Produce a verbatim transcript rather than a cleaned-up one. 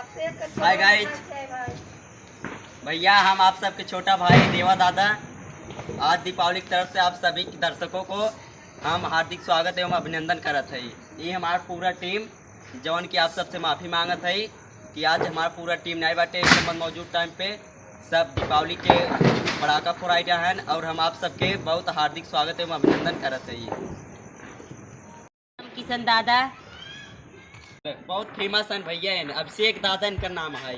Hi guys, भैया, हम आप सबके छोटा भाई देवा दादा, आज दीपावली की तरफ से आप सभी दर्शकों को हम हार्दिक स्वागत एवं अभिनंदन करत है। ये हमार पूरा टीम, जौन कि आप सबसे माफी मांगत है कि आज हमार पूरा टीम नहीं बाटे इस समय मौजूद टाइम पे। सब दीपावली के पड़ाका फोड़ाई रहा है और हम आप सबके बहुत हार्दिक स्वागत एवं अभिनंदन करत है। किशन दादा। बहुत फेमस हैं भैया, हैं अभिषेक दादा इनका नाम है।